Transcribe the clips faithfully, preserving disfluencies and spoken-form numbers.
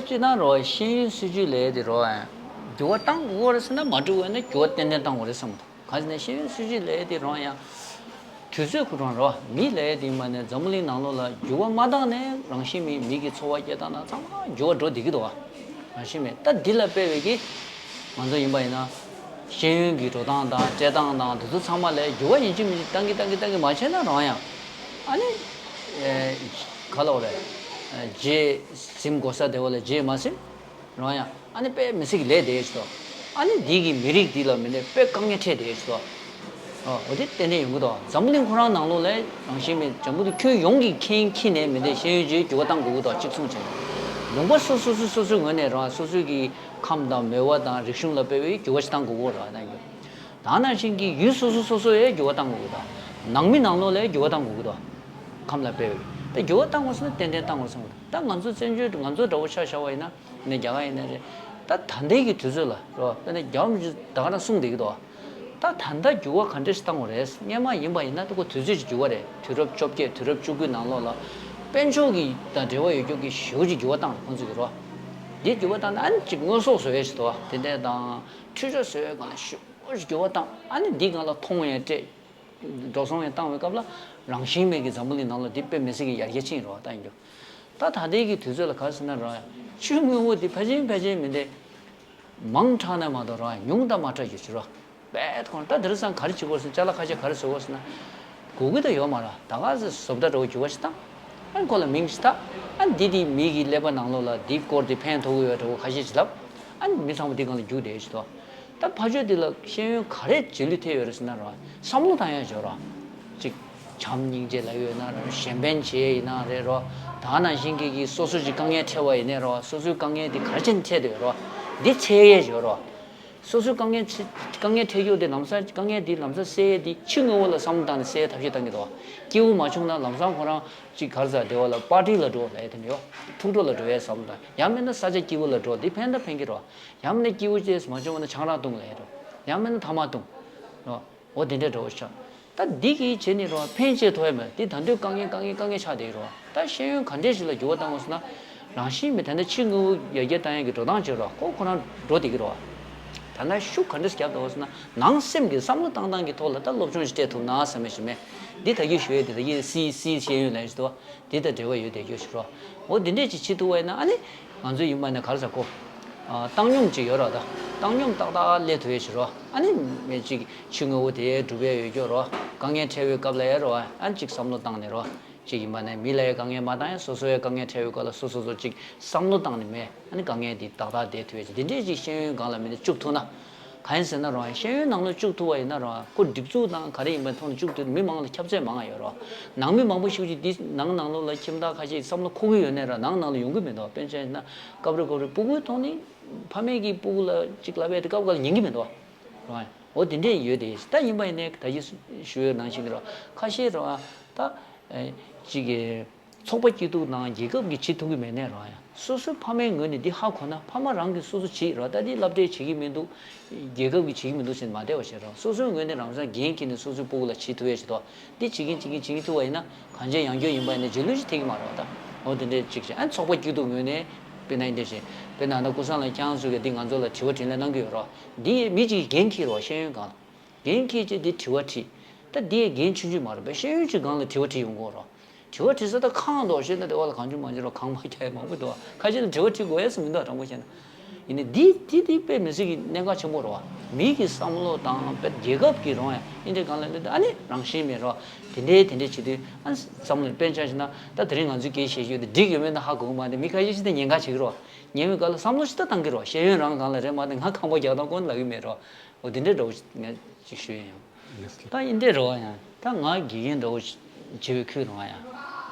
སྤྱིར་བཏང་རོ་ཤེས་ཡོན་སྲིད་བྱུས་ལས་དེ་རོ་འགྱུར་བ་བཏང་དགོས་རེད་ཟེར་ན་མ་འགྲིག་པ་ཡིན་ན་འགྱུར་བ་ཏན་ཏན་བཏང་དགོས་རེད་བསམ་གི་འདུག་གང་ཟེར་ན་ཤེས་ཡོན་སྲིད་བྱུས་ལས་དེ་རོ་ཡང་དུས་ཚོད་ཁོ་རང་རོ་མི་ལས་དེ་མ་ནས་འཛམ་བུ་གླིང་ནང་ལོགས་ལ་འགྱུར་བ་མ་བཏང་ནས་རང་བཞིན་མི་མི་གི་འཚོ་བ་སྐྱེལ་སྟངས་དང་ཚང་མ་འགྱུར་བ་འགྲོ་བསྡད་ཀྱི་འདུག་བ། རང་བཞིན་མེད་ད་འདི་ལ་དཔེ་བའི་གི་ང་ཚོ་ཡིན་པ་ཡིན་ན་ཤེས་ཡོན་གྱི་འགྲོ་སྟངས་དང་སྤྲད་སྟངས་དང་དེ་ཚོ་ཚང་མ་ལས་འགྱུར་བ་ཡིན་གཅིག་མིན་གཅིག་བཏང་གི་བཏང་གི་བཏང་གི་མ་བྱས་ན་རང་ཡང་ཨ་ནི་ག་ལ་འོ་རེད་རྗེས་ཟིན་གོ་ས་དེ་བ་ལ་རྗེས་མ་ཟིན་རང་ཡང་ཨ་ནི་དཔེ་མི་སྲིད་ཀྱི་ལས་དེ་ཞིག་ཏོ། ཨ་ནི་འདི་གི་མི་རིགས་འདི་ལ་མི་ནས་དཔེ་དཀའ་ངལ་འཕྲད་དེ་ཞིག་ཏོ། ཨོ་དེ་ཏན་ཏན་ཡོང་གི་འདུག་འཛམ་བུ་གླིང་ཁོ་རང་ནང་ལོགས་ལས་རང་བཞིན་མེད་འཛམ་བུ་གླིང་ཁྱོན་ཡོངས་ཀྱི་ཁྱེན་ཁྱི་ནས་མི་འདོད་ཤེས་ཡོན་ཅིག་འགྱུར་བ་བཏང་དགོས་ཀྱི་འདུག་གཅིག་མཚུངས་བྱས་ནས་ལུང་པ་སོ་སོ་སོ་སོ་སོའི་ངོས་ནས་རང་སོ་སོའི་གི་ཁམས་དང་མོས་པ་དང་རིག་གཞུང་ལ་དཔེ་བའི་འགྱུར་བ་ཞིག་བཏང་དགོས་ཀྱི་རེད་ད་རྒྱུ། ད་ནང་བཞིན་གྱི་ཡུལ་སོ་སོ་སོ་སོ་ཡས་འགྱུར་བ་བཏང་དགོས་ཀྱི་འདུག་ནང་མི་ནང་ལོགས་ལས་འགྱུར་བ་བཏང་དགོས་ཀྱི་འདུག་ཁམས་ལ་དཔེ་བའི་ད་འགྱུར་བ་བཏང་དགོས་སོང་ན་ཏན་ཏན་བཏང་དགོས་སོང་ད་ང་ཚོ་བཙན་བྱོལ་ང་ཚོ་འདྲ་བོ་ཆ་བཞག་པ་ཡིན་ན་ནས་རྒྱ་གར་ཡིན་ན་རེད། ད་ད་ལྟའི་གི་དུས་ཚོད་ལ་རོ་དཔེར་ན་རྒྱ་མི་ད་ག་ན་གསུངས་བསྡད་ཀྱི་འདུག་ད་ད་ལྟ་འགྱུར་བ་ག་འདྲ་ཞིག་བཏང་དགོས་རེད། སྔོན་མ་ཡིན་པ་ཡིན་ན་ད་ཁོ་དུས་ཚོད་ཅིག་འགྱུར་བ་རེད། དུས་རབས་བཅོ་བརྒྱད་དུས་རབས་བཅུ་དགུའི་ནང་ལོགས་ལ་དཔལ་འབྱོར་གྱི་དང་འབྲེལ་བ་ཡོད་རྒྱུ་གི་ཞེ་པོ་ཅིག་འགྱུར་བ་བཏང་རེད་ཁོང་ཚོ་གི་རོ། འདི་འགྱུར་བ་བཏང་ན་ཨ་ནི་ཅིག་དངོས་ཟོག་བཟོ་ཡས་ཞིག་འདུག་དེ་འདྲས་དང་ཁྲུས་ཆ་བཟོ་ཡས་སྒང་ལ་ཞེ་པོ་ཅིག་འགྱུར་བ་བཏང་ཨ་ནི་འདི་སྒང་ལ་མཐོང་ཡས་སྤྲད། འགྲོ་སོང་ཡང་བཏང་བའི་སྐབས་ལ་རང་བཞིན་མེད་ཀྱི་འཛམ་བུ་གླིང་ནང་ལ་འདི་དཔེ་མི་སྲིད་ཀྱི་ཡར་རྒྱས་ཕྱིན་རོགས་བཏང་རྒྱུ། ད་ད་ལྟའི་གི་དུས་ཚོད་ལ་ག་རེ་ཟེར་ན་རོགས་ཆུ་དངོས་པོ་འདི་ཕལ་ཆེར་ཕལ་ཆེར་མི་འདི་མང་དྲགས་ན་མ་གཏོགས་རོགས་ཉུང་དང་མ་དྲགས་རྒྱུ་ཞིག་རོགས་དཔེ་ཐོག་ད་དེ་རིང་སང་ག་རེ་བྱེད་དགོས་ཟེར་ཅ་ལག་ཁ་ཤས་ག་རེ་བཟོ་དགོས་ཟེར་ན་དགོས་ཀྱི་ད་ཡོད་མ་ར་ད་ག་ཟེར་བཟོ་ལྟ་འདྲ་བོ་རྒྱུ་བ་ཞིག་བཏང་ཨ་ཁོ་ལ་མིང་ཞིག་བཏགས་ཨ་འདི་འདི་མི་གི་ཀླད་པ་ནང་ལོགས་ལ་འདི་སྐོར་འདི་ཕན་ཐོགས་ཀྱི་ཡོད་འདྲ་བོ་ཁ་ཤས་ཞིག་ལབ་ཨ་མི་ཚང་མ་འདི་སྒང་ལ་རྒྱུག་བསྡད་ཞིག་ཏོ། ད་ཕ་ཆོས་འདི་ལ་ཤེས་ཡོན་ག་རེ་རྗེས་ལུས་ཐེབས་ཡོད་རེད་ཟེར་ན་རོ། བསམ་བློ་བཏང་ཡ་ཡོད་རོ། ཅིག་བྱམས་སྙིང་རྗེ་ལབ་ཡོད་ན་རོ་གཞན་ཕན་བྱེད་ཡིན་ན་རེད་རོ། ད་ནང་བཞིན་གྱི་གི་སོ་སོ་ཅིག་དཀའ་ངལ་འཕྲད་པ་ཡིན་ནའི་རོ་སོ་སོའི་དཀའ་ངལ་འདི་ག་རེ་བྱས་ནས་འཕྲད་བསྡད་ཡོད་རོ། འདི་འཚོལ་ཡས་ཡོད་རོ། སོ་སོའི་དཀའ་ངལ་འཚོལ་དཀའ་ངལ་འཕྲད་ཡོད་དེ་ལམ་སང་དཀའ་ངལ་འདི་ལམ་སང་སེལ་ཡས་འདི་ཕྱི་དངོས་པོ་ལ་བསམ་བློ་བཏང་ནས་སེལ་ཡས་ཐབས་ཤེས་བཏང་གི་འདུག་བ། སྐྱིད་པོ་མ་བྱུང་ན་ལམ་སང་ཁོ་རང་ཅིག་ག་རེ་ཟེར་བདེ་བ་ལ་པར་ཊི་ལ་འགྲོ་ལབ་ཡས་དེ་འདྲ་ཡོད། ཐུག་འཕྲད་ལ་འགྲོ་ཡས་བསམ་བློ་བཏང་ཡང་མིན་ན་ས་ཆ་སྐྱིད་པོ་ལ་འགྲོ་འདི་ཕན་ད་ཕན་གི་རོ། ཡང་མིན་ན་སྐྱིད་པོ་ཅེས་མ་བྱུང་བ་ན་ཆང་རག་བཏུང་ལ་ཡ་འགྲོ། ཡང་མིན་ན་ཐ་མག་བཏུང་། རོ། འོ་དེ་འདྲས་འགྲོ་བ་ཤག་ད་འདི་གིས་བྱས་ནས་རོ་ཕན་ཆེ་ཐོག་ཡ་མེད་འདི་ད་འདོད་དཀའ་ངལ་དཀའ་ངལ་དཀའ་ངལ་ཆགས་བསྡད་རོ། ད་ཤེས་ཡོན་ག་འདྲས་ཞིག་ལ་འགྱུར་བ་བཏང་དགོས་ཟེར་ན། རང་བཞིན་མེད་ད་ལྟ་ཕྱི་དངོས་པོ་ཡར་རྒྱས་བཏང་ཡ་གི་འགྲོ་སྟངས་བྱེད་རོ་ཁོ་ཁོ་རང་འགྲོ་བསྡད་ཀྱི་རོ། ད་ནང་ཤུགས་ག་འདྲས་རྒྱབ་དགོས་ཟེར་ན་ནང་སེམས་ཀྱི་བསམ་བློ་བཏང་སྟངས་ཀྱི་ཐོག་ལ་ད་སློབ་སྦྱོང་ཞིག་སྤྲད་ཐུབ་ན་བསམ་ཡ་ཞིག་མེད། འདི་ད་གིན་ཞུ་ཡ་འདི་ད་གིན་སི་སི་ཤེས་ཡོན་ལབ་ཡ་ཞིག་འདུག་བ། དེ་དང་འབྲེལ་བ་ཡོད་བསྡད་རྒྱུ་ཞིག་རོ། འོ་འདི་འདྲས་ཅིག་བྱེད་ཐུབ་པ་ཡིན་ན་ཨ་ནི། ང་ཚོ་ཡིན་པ་ནི་ག་རེ་ཟེར་གོ། ཨ། བཏང་སྙོམས་ཅིག་ཡོད་ར་ད། བཏང་སྙོམས་ཏག་ཏག་སླེབས་ཐུབ་ཡས་ཞིག་རོ། ཨ་ནི། མི་གཅིག་ཕྱི་དངོས་པོ་དེ་སྒྲུབ་ཡས་ཡོད་རྒྱུ་རོ། དཀའ་ངལ་འཕྲད་པའི་སྐབས་ལ་ཡ་རོ། ཨ་ནི་གཅིག་བསམ་བློ་བཏང་ནས་རོ། གཅིག་ཡིན་པ་ནི་མི་ལ་ཡ་དཀའ་ངལ་མ་བཏང་ཡ་སོ་སོ་ཡ་དཀའ་ངལ་འཕྲད་པའི་སྐབས་ལ་སོ་སོ་སོ་གཅིག་བསམ་བློ་བཏང་ནས་མེད། ཨ་ནི་དཀའ་ངལ་འདི་ཏག་ཏག་བསྡད་ཐུབ་ཡས་ཅིག་འདི་འདྲས་ཅིག་ཤེས་ཡོན་སྒང་ལ་མི་འདི་བཅུག་ཐུབ་ན། གང་ཡིན་ཟེར་ན་རོ་ཤེས་ཡོན་ནང་ལ་བཅུག་ཐུབ་པ་ཡིན་ན་རོ་ཁོ་སྒྲིག་འཛུགས་དང་ག་རེ་ཡིན་པ་མཐོང་ནས་བཅུག་ཐུབ་མི་མང་ལ་ཁྱབ་ཚད་མང་ང་ཡོད་རོ། ནང་མི་མང་པོ་ཞིག་ཅིག་འདི་ནང་ནང་ལོགས་ལ་ཁྱིམ་བདག་ཁ་ཤས་ཀྱིས་བསམ་བློ་འཁོར་གི་ཡོད་ནའི་ར་ནང་ནང་ལ་ཡོང་གི་མི་འདུག་དཔེར་ན་ཆ་བཞག་ན་སྐབས་རེ་སྐབས་རེ་སྤུ་གུའི་ཐོག་ནས་ཕ་མས་ཀྱིས་སྤུ་གུ་ལ་ཅིག་ལབ་ཡས་དེ་སྐབས་འགའ་ལ་ཉན་གི་མི་འདུག་རོ། འོ་དེ་འདྲས་ཡོད་དེ་ད་ཡིན་པ་ཡིན་ནའི་ད་གིན་ཞུ་ཡོད་ནང་བཞིན་གྱི་རོ་ཁ་ཤས་རོ་ད་ཅིག་གི་ཚོགས་པ་སྐྱིད་སྡུག་ནང་རྒྱལ་ཁབ་ཀྱིས་བྱེད་ཐུབ་ཀྱི་མེད་ནའི་རོ་ཡ། སོ་སོའི་ཕ་མའི་ངོས་ནས་འདི་ཧ་གོ་ན་ཕ་མ་རང་གིས་སོ་སོ་བྱེད་རོ་ད་འདི་སློབ་གྲྭས་བྱེད་ཀྱི་མི་འདུག་རྒྱལ་ཁབ་ཀྱིས་བྱེད་ཀྱི་མི་འདུག་ཟེར་ནས་མ་བསྡད་པ་བྱེད་རོ། སོ་སོའི་ངོས་ནས་རང་སང་འགན་འཁྱེར་ནས་སོ་སོའི་སྤུ་གུ་ལ་བྱེད་ཐུབ་ཡས་བྱེད་དོ། འདི་བྱེད་ཀྱིན་བྱེད་ཀྱིན་བྱེད་ཀྱིན་ཐུབ་པ་ཡིན་ན་གང་ཅི་ཡང་སྐྱོན་ཡིན་པ་ཡིན་ན་རྗེས་ལུས་ཅིག་ཐེབས་ཀྱི་མ་རེད་བ་ད། འོ་དེ་འདྲས་ཅིག་བྱས་ཨ་ཚོགས་པ་སྐྱིད་སྡུག་ངོས་ནས་དཔེར་ན་འདི་འདྲས་བྱས་དཔེར་ན་ད་ཀུན་བཟང་ལགས་ཁྱེད་རང་ཚོ་གིས་འདི་ང་ཚོ་ལ་དྲི་བ་དྲིས་ལན་གནང་གི་ཡོད་རོ། འདི་མི་གཅིག་གིས་འགན་འཁྱེར་རོ་ཤེས་ཡོན་སྒང་ལ། འགན་འཁྱེར་བྱས་འདི་དྲི་བ་དྲིས། ད་འདི་འགན་ཆུང་ཆུང་མ་རེད་པས་ཤེས་ཡོན་གྱི་སྒང་ལ་དྲི་བ་དྲིས་ཡོང་གི་ཡོད་རོ། དྲི་བ་དྲི་ས་ད་ཁག་འདུག་ཤེས་ན་དེ་བ་ལ་གང་བྱུང་མང་བྱུང་རོ་གང་མ་རྒྱག་ཡ་མང་པོ་འདུག་ཁ་ཤས་ལ་དྲི་བ་དྲི་དགོས་ཡས་སུ་མི་འདུག་དྲང་པོ་བཤད་ན། ཡིན་ནའི་འདི་འདི་འདི་དཔེ་མི་སྲིད་ཀྱི་གནད་འགག་ཆེན་པོ་རེད་བ། མི་གི་བསམ་བློ་དང་དཔེ་རྒྱལ་ཁབ་ཀྱི་རང་ཡང་ཨིན་དེ་གང་ལ་ལོས་ཨ་ནི་རང་བཞིན་མེད་རོ། དེ་འདྲའི་དེ་འདྲའི་བྱེད་དུས་ཨ་བསམ་བློ་དཔེ་ཆ་བཞག་ན་ད་དེ་རིང་ང་ཚོས་སྐད་བཤད་རྒྱུ་དེ་འགྲིག་ཡོད་མེད་ད་ཧ་གོ་གི་མ་རེད། མི་ཁ་ཤས་ཤིག་ད་ཉེན་ཁ་བྱེད་ཀྱི་རོ། ཉེན་མེད་ག་ལ་བསམ་བློ་ཞིག་ད་བཏང་གི་རོ་ཤེས་ཡོན་རང་གང་ལ་རེད་མ་རེད་ང་ཁང་པ་རྒྱག་སྟངས་ཀུན་ལབ་ཀྱི་མེད་རོ། འོ་དེ་འདྲའི་འདྲ་བོ་ཞིག་ངས་ཅིག་ཞུ་ཡིན་ཡང་། ད་ཡིན་འདྲའི་རོ་ཡང་ད་ང་དགེ་རྒན་འདྲ་བོ་བྱེད་པའི་ཁུལ་རོ་ཡང་།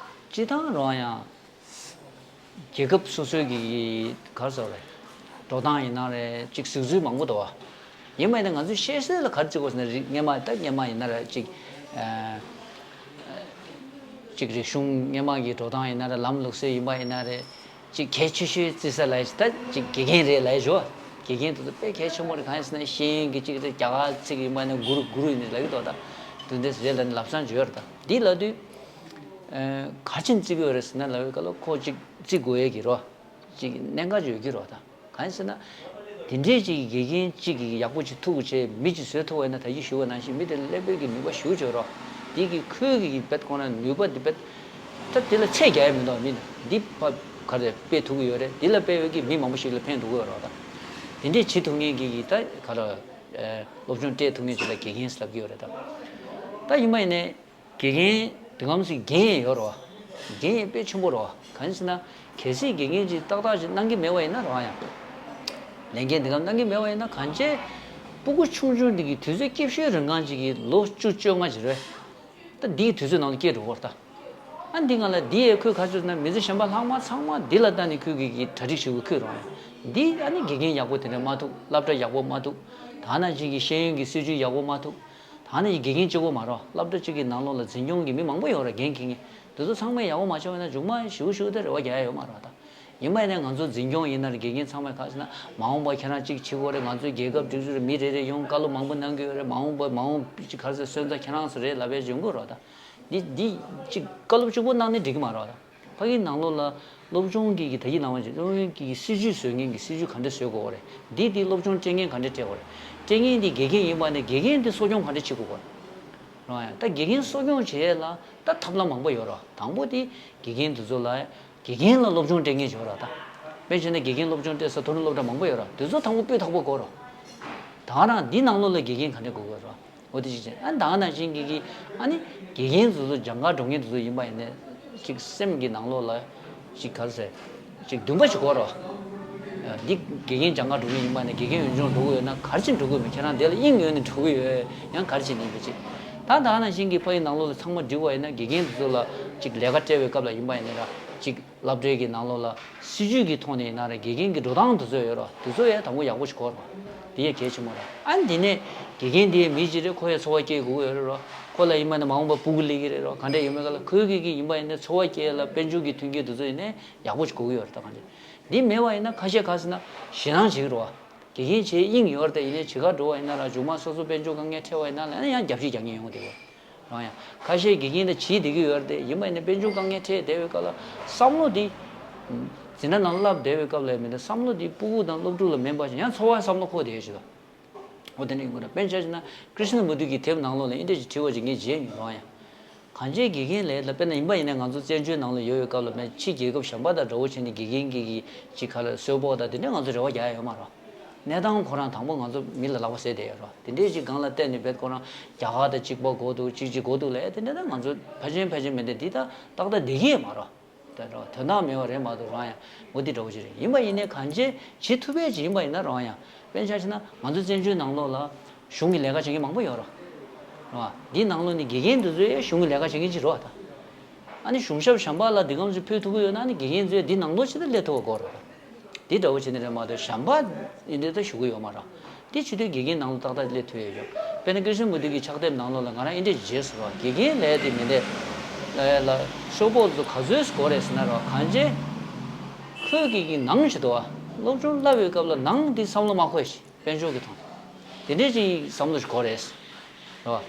སྤྱི་བཏང་རོ་ཡང་། རྒྱལ་ཁབ་སོ་སོའི་གི་ག་རེ་ཟེར་རེད། འགྲོ་སྟངས་ཡིན་ན་རེད་ཅིག་གཟིགས་ཚུལ་མང་པོ་འདུག་བ། ཡིན་མ་ཡིན་ན་ང་ཚོས་ཤེས་གསལ་ལ་ག་རེ་བྱེད་དགོས་ཟེར་ན་རིག་སྔོན་མ་ད་སྔོན་མ་ཡིན་ན་རེད་ཅིག་ཅིག་རིག་གཞུང་སྔོན་མ་གི་འགྲོ་སྟངས་ཡིན་ན་རེད་ལམ་ལུགས་སྲོལ་ཡིན་པ་ཡིན་ན་རེད། ཅིག་གལ་ཆེ་ཤོས་བརྩི་ས་ལ་ད་ཅིག་དགེ་རྒན་རེད་ལབ་ཞོ། དགེ་རྒན་དེ་ཚོ་དཔེ་གལ་ཆེན་པོ་རེད་གང་ཡིན་ཟེར་ན་ཤེས་ཡོན་གྱི་ཅིག་རེད་རྒྱ་གར་ཚིག་ཡིན་པ་ནི་གུ་རུ་གུ་རུ་ཡིན་ནི་ལབ་ཀྱི་འདུག་ད། དེ་འདྲས་རེད་ལབ་ནི་ལབ་སང་བརྗོད་ཡོད་རེད་ད། འདི་ལབ་དུས། ག་ཅིན་བརྩི་གི་ཡོད་རེད་ཟེར་ན་ལབ་ཡོད་ག་ལ་ཁོ་ཅིག་བརྩི་དགོས་ཡས་ཀྱི་རོ། ཅིག་གནད་འགག་ཅིག་ཡོད་ཀྱི་རེད་ད། གང་ཡིན་ཟེར་ན། དེ་འདྲའི་ཅིག་དགེ་རྒན་ཅིག་གིས་ཡག་པོ་ཅིག་ཐུག་བྱས་མི་ཅིག་བཟོས་ཐུབ་པ་ཡིན་ན། ད་གིན་ཞུས་པ་ནང་བཞིན་མི་དེ་ལ་སླེབས་པའི་གི་ནུས་པ་ཞེ་པོ་ཅིག་ཡོད་རེད། དེ་གིས་ཁོའི་གི་གི་བེད་ཁོ་ན་ནུས་པ་དེ་བེད། ད་དེ་ལ་ཚད་རྒྱག་ཡ་མི་འདུག་མི་འདི་ཕ་ག་རེ་སྤེལ་ཐུབ་ཀྱི་ཡོད་རེད། དེ་ལ་སྤེལ་བའི་གི་མི་མང་པོ་ཞིག་ལ་ཕན་ཐོགས་ཀྱི་ཡོད་རེད་ད། དེ་འདྲས་བྱེད་ཐུབ་མཁན་གྱི་གི་ད་ག་རེ། ཨེ། སློབ་སྦྱོང་སྤྲད་ཐུབ་མཁན་ཅིག་ལ་དགེ་རྒན་ཟེར་ལབ་ཀྱི་ཡོད་རེད་ད། ད་ཡིན་པ་ཡིན་ནའི། དགེ་རྒན་དེ་གམ་ཞིག་འགན་ཡང་ཡོད་རེད་བ། འགན་ཡང་དཔེ་ཆེན་པོ་རེད་བ། གང་ཡིན་ཟེར་ན། གལ་སྲིད་དགེ་རྒན་ཅིག་ཏག་ཏག་ཅིག་གནང་གི་མེད་པ་ཡིན་ན་རེད་བ་ཡང་། ལས་འགན་དེ་གམ་གནང་གི་མེད་པ་ཡིན་ན། གང་ཅི། སྤུ་གུ་ཆུང་ཆུང་འདི་གི་དུས་ཚོད་སྐྱིད་ཤོས་རིང་གང་ཅིག་གི་ལོ་བཅུ་བཅོ་ལྔ་ཅིག་རེད། ད་འདིའི་དུས་ཚོད་ནང་ལ་སྐྱེལ་འགྲོ་བར་ད། ཨ་འདི་ང་ལ་འདི་ཡས་ཁོས་ག་ཚོད་ན་མི་ཚེ་གཞན་པ་ལྷག་མ་ཚང་མ་འདི་ལ་ལྟ་ནས་ཁོས་གི་གི་གྲ་སྒྲིག་ཞུ་གི་ཁོས་རེད་བ་ཡང་། འདི་ཨ་ནི་དགེ་རྒན་ཡག་པོ་དེ་འདྲ་མ་ཐུག་སློབ་གྲྭ་ཡག་པོ་མ་ཐུག་ད་ནང་བཞིན་གྱི་ཤེས་ཡོན་གྱི་སྲིད་ཇུས་ཡག་པོ་མ་ཐུག་ད་ནི་དགེ་རྒན་གཅིག་པོ་མ་རེད། སློབ་གྲྭ་གཅིག་གི་ནང་ལོགས་ལ་འཛིན་སྐྱོང་གི་མི་མང་པོ་ཡོད་རེད། འགན་འཁྱེར་མཁན་དེ་ཚོ་ཚང་མས་ཡག་པོ་མ་བྱུང་བ་ན་མཇུག་མ་ཞེ་པོ་ཞེ་པོ་དེ་རེ་བ་རྒྱག་ཡ་ཡོད་མ་རེད་ད། ཡིན་པ་ཡིན་ནའི་ང་ཚོ་འཛིན་སྐྱོང་ཡིན་ན་རེད། དགེ་རྒན་ཚང་མས་ག་ཟེར་ན། མ་འོངས་པ་ཁྱེད་རང་གཅིག་བྱེད་དགོས་རེད། ང་ཚོའི་རྒྱལ་ཁབ་སྒྲིག་སྲོལ་རེད། མི་རེ་རེ་ཡོང་བཀའ་སློབ་མང་པོ་གནང་གི་ཡོད་རེད། མ་འོངས་པ་མ་འོངས་ག་ཟེར་སོན་རྩ་ཁྱེད་རང་ཚོ་རེད་ལབ་པའི་འཇོན་གོ་རེད་ད། འདི་འདི་གཅིག་བཀའ་སློབ་གཅིག་པོ་གནང་ནས་འགྲིག་གི་མ་རེད་ད། ཕ་གིའི་ནང་ལོགས་ལ་སློབ་སྦྱོང་གི་གི་ད་གིན་ལབ་པ་བཞིན་སློབ་སྦྱོང་གི་གི་སྲིད་ཇུས་བཟོ་མཁན་གྱི་སྲིད་ཇུས་ག་འདྲ་བཟོ་དགོས་རེད། འདི་འདི་སློབ་སྦྱོང་སྤྲད་མཁན་ག་འདྲ་སྤྲད་དགོས་རེད། སྤྲད་མཁན་འདི་དགེ་རྒན་ཡིན་པ་ནས་དགེ་རྒན་འདི་གསོ་སྐྱོང་ག་འདྲ་བྱེད་དགོས་རེད། རེད་བ་ཡང་། ད་དགེ་རྒན་གསོ་སྐྱོང་བྱེད་ཡས་ལ་ད་ཐབས་ལམ་མང་པོ་ཡོད་རེད་བ། དང་པོ་དེ་དགེ་རྒན་འདི་ཚོ་ལ། དགེ་རྒན་ལ་སློབ་སྦྱོང་སྤྲད་མཁན་ཞིག་ཡོད་རེད་ད། དཔེ་བྱས་ན་དགེ་རྒན་སློབ་སྦྱོང་སྤྲད་ས་མཐོ་རིམ་སློབ་གྲྭ་མང་པོ་ཡོད་རེད། དེ་ཚོ་དང་པོ་སྤུས་དག་པོ་དགོས་རེད། ད་རང་འདི་ནང་ལོགས་ལ་དགེ་རྒན་ག་འདྲ་དགོས་དགོས་རེད། འོ་དེ་ཅིག་བྱས། ཨ་ད་ནང་བཞིན་གྱི་གི་ཨ་ནི་དགེ་རྒན་ཚོ་ཚོ་སྦྱང་ག་འགྲོ་མཁན་དེ་ཚོ་ཡིན་པ་ཡིན་ནའི། ཅིག་སེམས་ཀྱི་ནང་ལོགས་ལ་ཅིག་ག་རེ་ཟེར། ཅིག་འདུན་པ་ཞིག་དགོས་རེད། འདི་དགེ་རྒན་སྦྱང་ག་འགྲོ་མཁན་ཡིན་པ་ནས་དགེ་རྒན་ཡོན་སྦྱོང་འགྲོ་གི་ཡོད་ན་ག་རེ་བྱས་འགྲོ་གི་ཡོད་མེད། ཁྱེད་རང་དེ་ལ་དབྱིངས་ཡོད་ནས་འགྲོ་གི་ཡོད། ཡང་ག་རེ་བྱས་ནས་ཡིན་པ་ཅིག་ད་ད་ནང་བཞིན་གྱི་ཕ་གི་ནང་ལོགས་ལ་ཚང་མ་འགྲིག་པ་ཡིན་ན། དགེ་རྒན་དེ་ཚོ་ལ་ཅིག་ལས་ཀ་སྤྲད་པའི་སྐབས་ལ་ཡིན་པ་ཡིན་ན་ར། ཅིག་སློབ་གྲྭའི་གི་ནང་ལོགས་ལ་སྲིད་ཇུས་ཀྱི་ཐོག་ནས་ཡིན་ན་ར། དགེ་རྒན་གྱི་འགྲོ་སྟངས་དེ་ཚོ་ཡོད་ར། དེ་ཚོ་ཡང་དང་པོ་ཡག་པོ་ཞིག་དགོས་ར། དེ་ཡང་གལ་ཆེན་པོ་ར། ཨ་ནི་དེ་ནས་དགེ་རྒན་དེ་ཡང་མི་ཅིག་རེད། ཁོ་ཡང་འཚོ་བ་སྐྱེལ་དགོས་ཀྱི་ཡོད་རེད་ར། ཁོ་ལ་ཡིན་པ་ནས་མ་འོངས་པ་སྤུ་གུ་སླེབས་ཀྱི་རེད་ར། ག་འདྲ་ཡོད་མེད་ག་ལ། ཁོའི་གི་གི་ཡིན་པ་ཡིན་ན་འཚོ་བ་སྐྱེལ་ལ་དཔལ་འབྱོར་གྱི་མཐུན་རྐྱེན་དེ་ཚོ་ཡིན་ནའི་ཡག་པོ་ཞིག་དགོས་ཀྱི་ཡོད་རེད་ད། ག་འདྲ་འདི་མེད་པ་ཡིན་ན་ཁ་ཤས་ག་ཟེར་ན་ཞེད་སྣང་བྱེད་ཀྱི་རེད་བ། དགེ་རྒན་བྱེད་དབྱིངས་ཡོད་རེད་དེ། ཡིན་ནའི་བྱེད་ག་འགྲོ་བ་ཡིན་ན་ར། མཇུག་མ་སོ་སོ་དཔལ་འབྱོར་དཀའ་ངལ་འཕྲད་པ་ཡིན་ན་ལ་ཡང་རྒྱབ་བཤིག་རྒྱག་མཁན་ཡོང་གི་འདུག་བ། རང་ཡང་ཁ་ཤས་དགེ་རྒན་དེ་བྱེད་བསྡད་ཀྱི་ཡོད་རེད་དེ། ཡིན་པ་ཡིན་ན་དཔལ་འབྱོར་དཀའ་ངལ་འཕྲད་བསྡད་པའི་སྐབས་ལ་བསམ་བློ་དེ། འཛིན་གྲྭ་ནང་བསླབ་བསྡད་པའི་སྐབས་ལ་མི་འདུག་བསམ་བློ་དེ་སྤུ་གུ་དང་སློབ་ཕྲུག་ལ་མིན་པ་ཞིག་ཡང་འཚོ་བའི་བསམ་བློ་འཁོར་བསྡད་ཡོད་ཞིག་ལ། འོ་དེ་འདྲ་ཡིན་དགོས་རེད། དཔེར་ན་ཆ་བཞག་ན་ཀྲི་ཤི་ན་མུར་ཏི་གི་དེབ་ནང་ལོགས་ལ་འདི་འདྲ་ཞིག་བྲིས་པ་ཅིག་ངས་མཇལ་མྱོང་། རང་ཡང་། གང་ཅིའི་དགེ་རྒན་ལས་ལ་དཔེར་ན་ཡིན་པ་ཡིན་ན་ང་ཚོ་བཙན་བྱོལ་ནང་ལ་ཡོད་པའི་སྐབས་ལ་མེད་ཕྱི་རྒྱལ་ཁབ་གཞན་པ་དང་འདྲ་བོ་བྱས་ནས་དགེ་རྒན་གྱི་གི་ཅིག་ག་ལ་གསོལ་ཕོགས་དང་དེ་འདྲ་ང་ཚོ་རེ་བ་རྒྱག་ཡ་ཡོད་མ་རེད། གནས་སྟངས་ཁོ་རང་དང་པོ་ང་ཚོ་མི་ལ་ལག་པ་ཟས་བསྡད་ཡོད་རེད། དེ་འདྲའི་ཅིག་སྒང་ལ་བལྟས་ནས་བེད་ཁོ་རང་རྒྱ་གར་དང་གཅིག་པ་དགོས་འདུག་གཅིག་གཅིག་དགོས་འདུག་ལབ་ཡ་དེ་འདྲ་ད་ང་ཚོ་ཕལ་ཆེར་ཕལ་ཆེར་མི་འདུག་འདི་ད་ཏག་ཏག་བསྡད་ཀྱི་ཡོད་མ་རེད། དོན་དག་མེད་པ་རེད་མ་གཏོགས། རང་ཡང་འོ་དེ་འདྲ་བོ་ཅིག་རེད། ཡིན་པ་ཡིན་ནའི་གང་ཅི་བྱེད་ཐུབ་པའི་ཅིག་ཡིན་པ་ཡིན་ན་རང་ཡང་། དཔེར་ན་ཆ་བཞག་ན་ང་ཚོ་བཙན་བྱོལ་ནང་ལོགས་ལ་གཞུང་གི་ལས་ཀ་བྱེད་མཁན་མང་པོ་ཡོད་རེད། རེད་བ། འདིའི་ནང་ལོགས་ནས་དགེ་རྒན་དེ་ཚོ་ཡང་གཞུང་གི་ལས་ཀ་བྱེད་མཁན་ཅིག་རེད་བ་ད། ཨ་ནི་གཞུང་ཞབས་གཞན་པ་ལ་འདི་གམ་ཅིག་ཕུལ་ཐུབ་ཀྱི་ཡོད་ན། ཨ་ནི་དགེ་རྒན་ཚོས་འདི་ནང་ལོགས་ཅིག་ད་སླེབས་ཐུབ་པ་དགོས་རེད་བ་ད། འདི་འདྲ་བོ་བྱས་ནས་རེད་མ་གཏོགས་གཞན་པ་ཡིན་དུས་ད་ཞུ་གི་ཡོད་མ་རེད། འདི་བྱེད་དུས་དགེ་རྒན་ནང་ལ་ཏག་ཏག་སླེབས་ཐུབ་ཡོད་ཀྱང་། དཔེར་ན་ཀྲི་ཤི་ན་མུར་ཏི་གི་ཕྱག་དེབ་ནང་ལོགས་ལ་ང་རང་འདི་འདྲ་བརྗེད་སོང་ར། དགེ་རྒན་ལས་དེ་མི་འདྲ་ལ་ཡ་ལ་གསོལ་ཕོགས་ཚོ་ག་ཚོད་དགོས་རེད་ཟེར་ན་ར། གང་ཅི་ཁོས་གི་གི་ནང་བྱེད་དོ་བ། སློབ་སྦྱོང་བསླབ་པའི་སྐབས་ལ་ནང་འདི་བསམ་བློ་མ་འཁོར་ཞིག་དཔལ་འབྱོར་གྱི་ཐོག་དེ་འདྲའི་ཅིག་བསམ་བློ་ཞིག་དགོས་རེད་ཟེར་ར།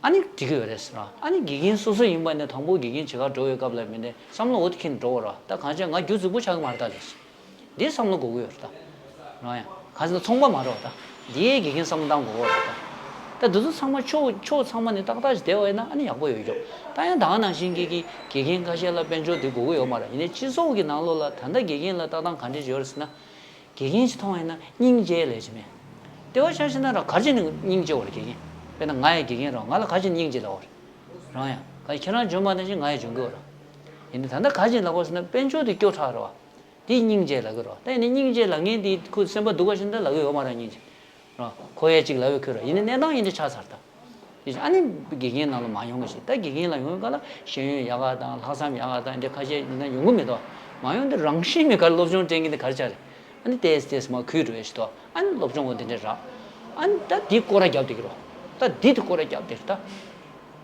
ཨ་ནི་འགྲིག་གི་ཡོད་རེད་ཟེར་ར། ཨ་ནི་དགེ་རྒན་སོ་སོ་ཡིན་པ་ནས་དང་པོ་དགེ་རྒན་བྱེད་གར་འགྲོ་བའི་སྐབས་ལ་མི་འདྲ་བསམ་བློ་འོ་དེ་ཁྱེར་འགྲོ་བ་ར། ད་གང་ཅི་ང་རྒྱུ་རྫིག་པོ་ཆགས་ཀྱི་མ་རེད་ད་ལས། འདི་བསམ་བློ་དགོས་ཀྱི་ཡོད་རེད་ད། རང་ཡང་ག་ཚོད་ཚོང་པ་མ་རེད་ད། འདི་ཡའི་དགེ་རྒན་བསམ་བློ་བཏང་དགོས་ཀྱི་ཡོད་རེད་ད། ད་འདི་ཚོ་ཚང་མ་ཕྱོགས་ཕྱོགས་ཚང་མ་ནས་ཏག་ཏག་ཅིག་བསྡད་པ་ཡིན་ན་ཨ་ནི་ཡག་པོ་ཡོད་ཀྱང་། ད་ཡང་ད་ག་ནང་བཞིན་གྱི་གི་དགེ་རྒན་ཁ་ཤས་ལ་དཔལ་འབྱོར་འདི་དགོས་ཀྱི་ཡོད་མ་རེད། ཡིན་ནའི་སྤྱི་ཚོགས་ཀྱི་ནང་ལོགས་ལ་ད་ལྟ་དགེ་རྒན་ལ་ལྟ་སྟངས་ག་འདྲ་ཅིག་ཡོད་རེད་ཟེར་ན། དགེ་རྒན་ཅིག་མཐོང་བ་ཡིན་ན་སྙིང་རྗེ་ལབ་ཅིག་མེད། ལྟེ་བ་ཆ་བཞག་ན་ར་ག་རེ་བྱས་ནས་སྙིང་རྗེ་བ་རེད་དགེ་རྒན། དཔེར་ན་ང་ཡང་དགེ་རྒན་རེད། ང་ལ་ག་རེ་བྱས་ནས་སྙིང་རྗེ་ལབ་པ་རེད། རང་ཡང་ག་ཁྱེད་རང་འཇོན་པ་ནང་བཞིན་ང་ཡང་འཇོན་གྱི་ཡོད་རེད། ཡིན་ནའི་ད་ལྟ་ག་རེ་བྱས་ནས་ལབ་པ་ཟེར་ན་དཔལ་འབྱོར་དེ་སྐྱོ་དྲགས་རེད་བ། དེ་སྙིང་རྗེ་ལབ་ཀྱི་རེད། ད་ཡིན་ནའི་སྙིང་རྗེ་ལབ་མཁན་དེ་ཁོ་སེམས་པ་སྡུག་པ་ཞིག་འདྲ་ལབ་ཀྱི་ཡོད་མ་རེད། སྙིང་རྗེ་རེད། ཁོ་ཡ་གཅིག་ལབ་ཡོད་ཁོས་རེད། ཡིན་ནའི་གནས་སྟངས་ཡིན་འདྲ་ཆགས་ཚར་ད། དེ་བཞིན་ཨ་ནི་དགེ་རྒན་ནང་ལ་མ་ཡོང་གི་ཞིག་ད་དགེ་རྒན་ལ་ཡོང་བའི་སྐབས་ལ་ཤེས་ཡོན་ཡག་ག་དང་ལྷག་བསམ་ཡག་ག་དང་འདྲ་ཁ་ཤས་ཡིན་ན་ཡོང་གི་མི་འདུག་མ་ཡོང་དུས་རང་བཞིན་མེད་ག་རེ་སློབ་སྦྱོང་སྤྲད་མཁན་དེ་ག་རེ་ཆགས་རེད། ཨ་ནི་ཏོག་ཙམ་ཏོག་ཙམ་མར་ཁུལ་འགྲོ་ཡ་ཞིག་འདུག་ཨ་ནི་སློབ་སྦྱོང་འོ་དེ་འདྲ་རག་ཨ་ནི་ད་འདི་སྐོར་ར་རྒྱབ་བསྡད་ཀྱི་རེད། ད་འདི་དེ་སྐོར་ར་རྒྱབ་བསྡད་ཀྱི་རེད་ད།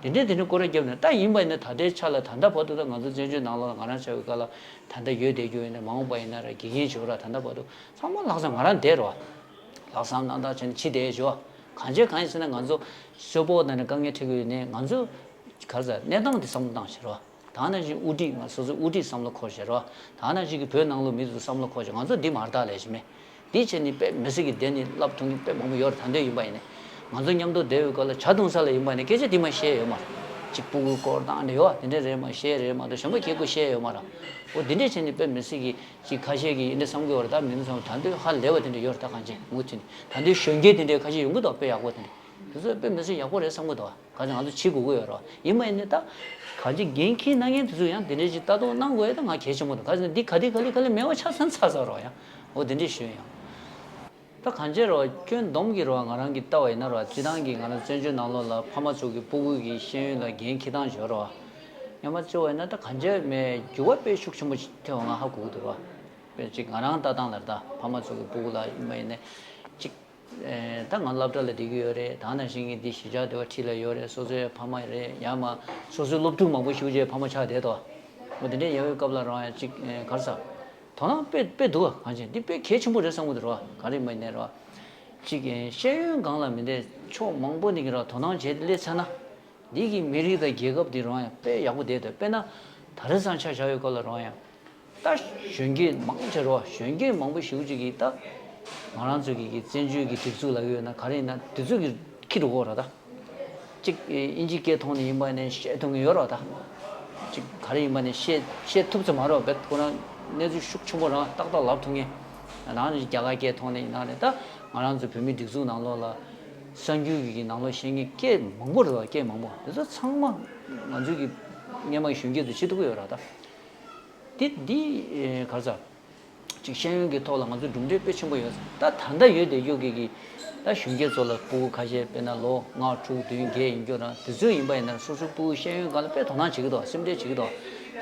དེ་འདྲས་དེ་འདྲས་སྐོར་ར་བརྒྱབ་ནས། ད་ཡིན་པ་ཡིན་ན་ད་ལྟའི་ཆ་ལ་ད་ལྟ་བར་དུ་ད་ང་ཚོ་བཙན་བྱོལ་ནང་ལོགས་ལ་ང་རང་ཆགས་པའི་སྐབས་ལ་ད་ལྟ་ཡོད་བསྡད་རྒྱུ་ཡིན་ན་མ་འོངས་པ་ཡིན་ན་ར་དགེ་རྒན་བྱེད་ར་ད་ལྟ་བར་དུ་ཚང་མ་ལྷག་བསམ་ང་རང་བསྡད་རོགས། ལྷག་བསམ་རྣམ་དག་བྱས་ནས་ཕྱི་བསྡད་ཞོར་གང་བྱས་གང་ཡིན་ཟེར་ན་ང་ཚོ་གསོལ་ཕོགས་ནང་ནས་དཀའ་ངལ་འཕྲད་ཀྱི་ཡོད་ནའི་ང་ཚོ་ག་རེ་ཟེར་གནས་སྟངས་དེ་བསམ་བློ་བཏང་ཞིག་རོགས། ད་ནང་བཞིན་དབུ་ཁྲིད་ང་སོ་སོའི་དབུ་ཁྲིད་བསམ་བློ་འཁོར་བྱས་རོགས། ད་ནང་བཞིན་གྱི་བོད་ནང་ལོགས་མི་ཚོ་བསམ་བློ་འཁོར་བྱས། ང་ཚོ་འདི་མ་རྟག་ལས་ཀྱི་མེད། འདི་བྱས་ནས་དཔེ་མི་སྲིད་ཀྱི་བསྡད་ནས་སློབ་ཐུབ་མཁན་དཔེ་མང་པོ་ཡོད་རེད། ད་འདོད་ཡིན་པ་ཡིན་ནས། ང་ཚོ་མཉམ་དུ་བསྡད་པའི་སྐབས་ལ་ཇ་འཐུང་ས་ལ་ཡིན་པ་ནས་སྐད་ཆ་འདི་མ་བཤད་ཡོད་མ་རེད། གཅིག་སྤུ་གུ་སྐོར་བཏང་ནས་ཡོད་དེ་འདྲ་རེད་མ་བཤད་རེད་མ་གཏོགས་གཞན་པ་སྐད་ཆ་བཤད་ཡོད་མ་རེད། འོ་འདི་འདྲ་བྱས་ནས་དཔེ་མི་སྲིད་ཀྱི་ཅིག་ཁ་ཤས་ཀྱིས་འདི་འདྲ་བསམ་གྱི་ཡོད་རེད། ད་མི་འདི་བསམ་ད་འདོད་ཧ་ལས་པ་དེ་འདྲ་ཡོད་རེད། ད་གང་ཅི་མུ་མཐུད་ནས་ད་འདོད་གཞོན་སྐྱེས་དེ་འདྲའི་ཁ་ཤས་ཡོང་གི་འདུག་དཔེ་ཡག་པོ་དེ་འདྲ་དེ་ཚོ་དཔེ་མི་སྲིད་ཡག་པོ་རེད་བསམ་གྱི་འདུག་ག་ཚོད་ང་ཚོ་བྱེད་དགོས་ཀྱི་ཡོད་རེད། ཡིན་པ་ཡིན་ནའི་ད་གང་ཅི་འགན་འཁྱེར་གནང་མཁན་དེ་ཚོ་ཡང་དེ་འདྲ་ཅིག་ལྟ་རྟོག་གནང་དགོས་ཡ་ད་ང་གལ་ཆེན་པོ་འདུག་ག་ཚོད་འདི་ག་དེ་ག་ལེ་ག་ལེ་མེད་པ་ཆགས་ཚར་ཚར་ཚར་རོགས་ཡ། འོ་དེ་འདྲས་ཞུས་ཡང་། ད་གང་ཅི་རོགས་སྐྱོན་སྡོམ་གྱི་རོགས་ང་རང་གིས་ལྟ་བ་ཡིན་ན་རོགས་སྤྱི་བཏང་གི་ང་རང་བཙན་བྱོལ་ནང་ལོགས་ལ་ཕ་མ་ཚོ་གི་སྤུ་གུ་གི་ཤེས་ཡོན་ལ་འགན་འཁྱེར་སྟངས་བྱོས་རོགས། སྔོན་མ་བརྩི་བ་ཡིན་ན་ད་གང་ཅི་མེད་འགྱུར་བ་དཔེ་ཤུགས་ཆེན་པོ་ཐེབས་པ་ང་ཧ་གོ་གི་འདུག་རོགས། དཔེ་ཅིག་ང་རང་ལྟ་སྟངས་ལ་ད་ཕ་མ་ཚོ་གི་སྤུ་གུ་ལ་ཡིན་པ་ཡིན་ནའི་ཅིག་ཨེ། ད་ང་སློབ་གྲྭ་ལ་བསྡད་ཀྱི་ཡོད་རེད། ད་ནང་བཞིན་གྱི་འདི་གཞིས་ཆགས་དེ་བ་འཁྲིས་ལ་ཡོད་རེད། སོ་སོའི་ཕ་མ་རེད། ཡང་མ་སོ་སོའི་སློབ་ཕྲུག་མང་པོ་ཞིག་ཅེས་ཕ་མ་ཆགས་བསྡད་དོ། འོ་དེ་འདྲའི་ཡོད་པའི་སྐབས་ལ་རང་ཡང་ཅིག་ཨེ། ག་རེ་ཟ། དོ་སྣང་དཔེ་དཔེ་འདུག་ག་གང་ཅི་འདི་དཔེ་གལ་ཆེན་པོ་རེད་བསམ་གྱི་འདུག་རོགས། ག་རེ་མ་ཡིན་ནའི་རོགས། ཅིག་ཨེ། ཤེས་ཡོན་སྒང་ལ་མི་འདྲ་ཕྱོགས་མང་པོ་ནས་ཀྱི་རོགས་དོ་སྣང་བྱས་ཏེ་སླེབས་ཚར་ན། འདི་གི་མི་རིགས་དང་རྒྱལ་ཁབ་འདི་རང་ཡང་དཔེ་ཡག་པོ་བསྡད་འདུག་དཔེར་ན། ད་རེས་སང་ཆ་བཞག་ཡོད་སྐབས་ལ་རང་ཡང་། ད་གཞོན་སྐྱེས་མང་ཆེ་རོགས་གཞོན་སྐྱེས་མང་པོ་ཞེ་པོ་ཅིག་གིས་ད། ང་རང་ཚོ་གི་གི་བཙན་བྱོལ་གྱི་སྒྲིག་འཛུགས་ལབ་ཀྱི་ཡོད་ན་ག་རེ་ཡིན་ན་དེ་ཚོ་གི་ཁྱི་འགྲོ་གི་ཡོད་རེད་ད། གཅིག་ཨིན་ཇི་སྐད་ཐོག་ནས་ཡིན་པ་ནས་བཤད་ཐུབ་མཁན་ཡོད་རེད་ད། གཅིག་ག་རེ་ཡིན་པ་ནས་བཤད་བཤད་ཐུབ་ཚོད་མ་རེད་བས། ཁོ་རང་གནས་ཚུལ་ཤུགས་ཆེན་པོ་རང་ཏག་ཏག་ལབ་ཐུབ་མཁན། ནང་ནས་རྒྱ་གར་སྐད་ཐོག་ནས་ཡིན་ན་རེད་ད། ང་རང་ཚོ་བོད་མིའི་སྒྲིག་འཛུགས་ནང་ལོགས་ལ། གསར་འགྱུར་གྱི་ནང་ལོགས་བཤད་མཁན་སྐད་མང་པོ་རེད་བ། སྐད་མང་པོ་དེ་ཚོ་ཚང་མ་ང་ཚོའི་གི་སྔོན་མ་གི་གཞོན་སྐྱེས་ཚོ་བྱེད་ཐུབ་ཀྱི་ཡོད་རེད་ད། འདི་འདི་ག་རེ་ཟ། ཅིག་ཤེས་ཡོན་གྱི་ཐོག་ལ་ང་ཚོ་གྲུབ་འབྲས་དཔེ་ཆེན་པོ་ཡོད། ད་ད་ལྟ་ཡོད་བསྡད་རྒྱུ་གི་གི་ད་གཞོན་སྐྱེས་ཚོ་ལ་སྤུ་གུ་ཁ་ཤས་དཔེར་ན་ལོ་ལྔ་དྲུག་བདུན་བརྒྱད་ཡིན་རྒྱུ་རང་དེ་ཚོ་ཡིན་པ་ཡིན་ན་སོ་སོའི་སྤུ་གུ་ཤེས་ཡོན་སྒང་ལ་དཔེ་དོ་སྣང་བྱེད་ཀྱི་འདུག་སེམས་ཁྲལ་བྱེད་ཀྱི་འདུག་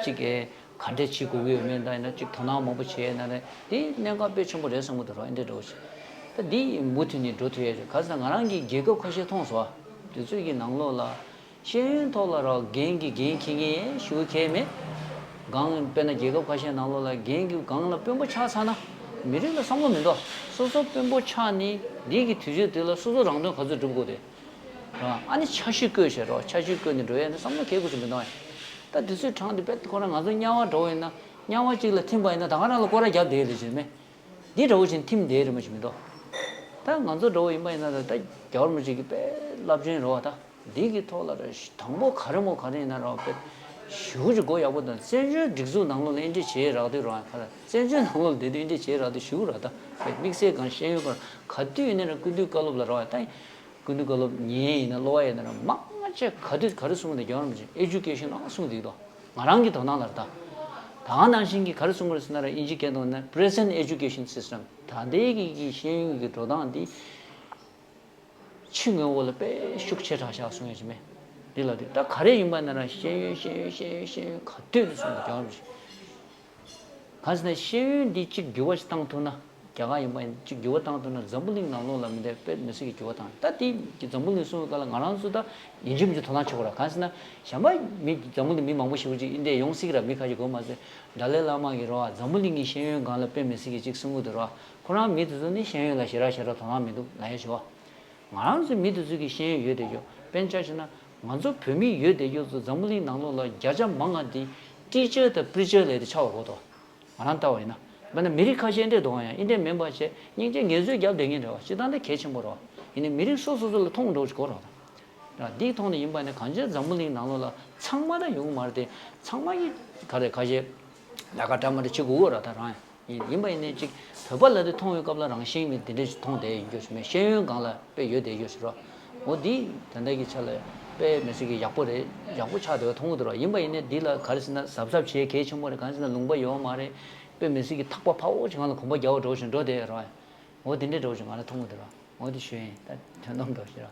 ཅིག་གི་ག་འདྲས་བྱེད་དགོས་ཀྱི་ཡོད་མེད་ད་ཡིན་ན་ཅིག་དོ་སྣང་མང་པོ་བྱས་ན་རེད། དེ་གནད་འགག་དཔེ་ཆེན་པོ་རེད་བསམ་གྱི་འདུག་རོགས། ཨེ་འདྲས་འགྲོ་ཞིག་ད་འདི་མུ་མཐུད་ནས་འགྲོ་ཐུབ་ཡས་རེད། ག་ཟེར་ན་ང་རང་གི་རྒྱལ་ཁབ་ཁ་ཤས་མཐོང་སོང་། དེ་ཚོའི་གི་ནང་ལོགས་ལ། ཤེས་ཡོན་ཐོག་ལ་རོགས་འགན་གྱི་འགན་འཁྱེར་མཁན་ཞུ་མཁན་མེད། སྒང་དཔེར་ན་རྒྱལ་ཁབ་ཁ་ཤས་ནང་ལོགས་ལ་འགན་གྱི་སྒང་ལ་དཔོན་པོ་ཆགས་ཚར་ན། མི་རིགས་ལ་བསམ་བློ་མི་འདུག་སོ་སོ་དཔོན་པོ་ཆགས་ནས་འདི་གི་དུས་ཚོད་དེ་ལ་སོ་སོ་རང་དོན་ག་ཚོད་སྒྲུབ་དགོས་རེད། རང་ཨ་ནི་འཆར་གཞི་བཀོད་བྱས་རོགས། འཆར་གཞི་བཀོད་ནས་འགྲོ་ཡས་ནི་བསམ་བློ་གལ་དགོས་ཀྱི་མི་འདུག་ཨ། ད་དུས་ཚོད་གྲངས་དེ་དཔེ་ཁོ་རང་ང་ཚོ་དམྱལ་བ་འགྲོ་བ་ཡིན་ན་དམྱལ་བ་གཅིག་ལ་ཐིམ་པ་ཡིན་ན་ད་ག་རང་ལ་སྐོར་ར་རྒྱབ་བསྡད་རེད་ཅེས་མེད། འདི་འདྲ་བོ་ཅིག་ཐིམ་བསྡད་རེད་མ་ཅིག་མི་འདུག་ད་ང་ཚོ་འདྲ་བོ་ཡིན་པ་ཡིན་ན་ད་ད་རྒྱ་བོར་མ་ཅིག་གི་དཔེ་རླབས་ཆེན་རེད་བ་ད། འདི་གི་ཐོག་ལ་ར་དང་པོ་ག་རེ་མོ་ག་རེ་ཡིན་ན་ར་དཔེ་ཞུ་ཅིག་གོ་ཡག་པོ་དང་བཙན་བྱོལ་སྒྲིག་འཛུགས་ནང་ལོགས་ལ་ཨེ་འདྲས་བྱས་རག་དུས་ར་ཁ་ལ་བཙན་བྱོལ་ནང་ལོགས་ལ་བསྡད་དུས་ཨེ་འདྲས་བྱས་རག་དུས་ཞུ་ར་ད། དཔེ་དམིགས་བསལ་གང་ཤེས་ཡོན་གང་ག་དུས་ཡིན་ན་ར་ཀུན་འདུས་བཀའ་སློབ་ལ་ར་བ་ད། ཀུན་འདུས་བཀའ་སློབ་ཉན་ཡིན་ན་ཀློག་པ་ཡིན་ན་ར་མང་ཆེ་ག་དུས་ག་རེ་གསུངས་འདུག་རྒྱ་བོར་མ་ཅིག་ཨེ་ཇུ་ཀེ་ཤན་ཨང་གསུངས་འདུག་དོ། ང་རང་གི་དོ་སྣང་ལ་རེད་ད། ད་ག་ནང་བཞིན་གྱི་ག་རེ་གསུང་གི་རེད་ཟེར་ན་ར་ཨིན་ཇི་སྐད་ཐོག་ནས་present education system ད་ལྟའི་གི་གི་ཤེས་ཡོན་གྱི་འགྲོ་སྟངས་འདི་ཕྱི་དངོས་པོ་ལ་དཔེ་ཤུགས་ཆེ་དྲགས་བཞག་གསུང་ཡ་ཅིག་མེད། འདི་ལ་དེ་ད་ག་རེ་ཡིན་པ་ན་ར་ཤེས་ཡོན་ཤེས་ཡོན་ཤེས་ཡོན་ཤེས་ཡོན་ག་དུས་ནས་གསུང་གི་རྒྱ་བོར་མ་ཅིག་གང་ཟེར་ན་ཤེས་ཡོན་འདི་གཅིག་འགྱུར་བ་ཞིག་བཏང་ཐུབ་ན། རྒྱ་གར་ཡིན་པ་ཡིན་གཅིག་འགྱུར་བ་བཏང་ཐུབ་ན་འཛམ་བུ་གླིང་ནང་ལོགས་ལ་མི་འདྲ་དཔེ་མི་སྲིད་ཀྱི་འགྱུར་བ་བཏང་ད་དེ་འཛམ་བུ་གླིང་སྲུང་བའི་སྐབས་ལ་ང་རང་ཚོ་ད་ཡིན་གཅིག་མིན་གཅིག་དོ་སྣང་བྱེད་དགོས་ར། གང་ཟེར་ན་གཞན་པ་མི་འཛམ་བུ་གླིང་མི་མང་པོ་ཞེ་པོ་ཅིག་ཨིན་ཌི་ཡ་ཡོང་སྲིད་ཀྱི་ར། མི་ཁ་ཤས་དགོས་མ་ཟད་ཌ་ལའི་བླ་མ་གིས་ར་བ་འཛམ་བུ་གླིང་གི་ཤེས་ཡོན་སྒང་ལ་དཔེ་མི་སྲིད་ཀྱི་ཅིག་གསུང་གི་འདུག་ར། ཁོ་རང་མི་དེ་ཚོ་ནི་ཤེས་ཡོན་ལ་ཞེ་དྲག་ཞེ་དྲག་དོ་སྣང་མི་འདུག་ལབ་ཡ་ཞུ་བ། ང་རང་ཚོའི་མི་དེ་ཚོ་གི་ཤེས་ཡོན་ཡོད་དེ་ཡོད། དཔེར་ན་ཆ་བཞག་ན་ང་ཚོ་བོད་མི་ཡོད་དེ་ཡོད་ཚོ་འཛམ་བུ་གླིང་ནང་ལོགས་ལ་བརྒྱ་ཆ་མང་ང་དེ་ཊི་ཅར་དང་པི་རི་ཅར་ལབ་དེ་ཆགས་པ་གོ་དོ། ང་རང་ལྟ་བ་ཡིན་ན། དཔེར་ན་མི་རིགས་ཁ་ཤས་འདྲེ་འདུག་ཡང་ཨིན་འདྲེ་མིན་པ་བྱས་སྙིང་རྗེ་ངལ་རྩོལ་རྒྱབ་བསྡད་མཁན་རེད་བ། སྤྱིར་བཏང་དེ་གལ་ཆེན་པོ་རེད་བ། ཡིན་ནའི་མི་རིགས་སོ་སོ་སོ་ལ་མཐོང་འགྲོ་ཞིག་གོ་རེད་བ། འདིའི་ཐོག་ནས་ཡིན་པ་ནི་གང་ཅི་འཛམ་བུ་གླིང་ནང་ལོགས་ལ་ཚང་མ་ད་ཡོང་གི་མ་རེད་དེ། ཚང་མ་གི་ག་རེ་ཁ་ཤས་ལས་ཀ་འདྲ་མ་འདྲ་བྱེད་དགོས་ཀྱི་རེད་ད་རང་ཡང་། ཡིན་ཡིན་པ་ཡིན་ནའི་ཅིག་བོད་པ་ལ་དེ་མཐོང་བའི་སྐབས་ལ་རང་བཞིན་མི་དེ་འདྲ་ཞིག་མཐོང་བསྡད་ཡོད་རྒྱུ་ཞིག་མེད། ཤེས་ཡོན་སྒང་ལ་དཔེ་ཡོད་བསྡད་རྒྱུ་ཞིག་རོ། འོ་འདི་ད་ལྟ་གི་ཆ་ལ་དཔེ་མི་སྲིད་ཀྱི་ཡག་པོ་རེད། ཡག་པོ་ཆགས་བསྡད་པ་མཐོང་གི་འདུག་རོ། ཡིན་པ་ཡིན་ནའི་འདི་ལ་ག་རེ་ཟེར་ན་གཟབ་གཟབ་བྱེད་གལ་ཆེན་པོ་རེད། གང་ཟེར་ན་ལུང་པ་ཡོད་མ་རེད། དཔེ་མི་སྲིད་ཀྱི་ཐག་པ་ཕར་འོ་ཅིག་སྒང་ལ་གོམ་པ་རྒྱག་པ་འདྲ་བོ་ཞིག་འགྲོ་བསྡད་ཡོད་རོ། འོ་དེ་འདྲ་འདྲ་བོ་ཞིག་ང་ལ་མཐོང་གི་འདུག་རོ། འོ་དེ་ཞུ་ཡིན། ད་དོན་དམ་འདྲ་བོ་ཞིག་རོ།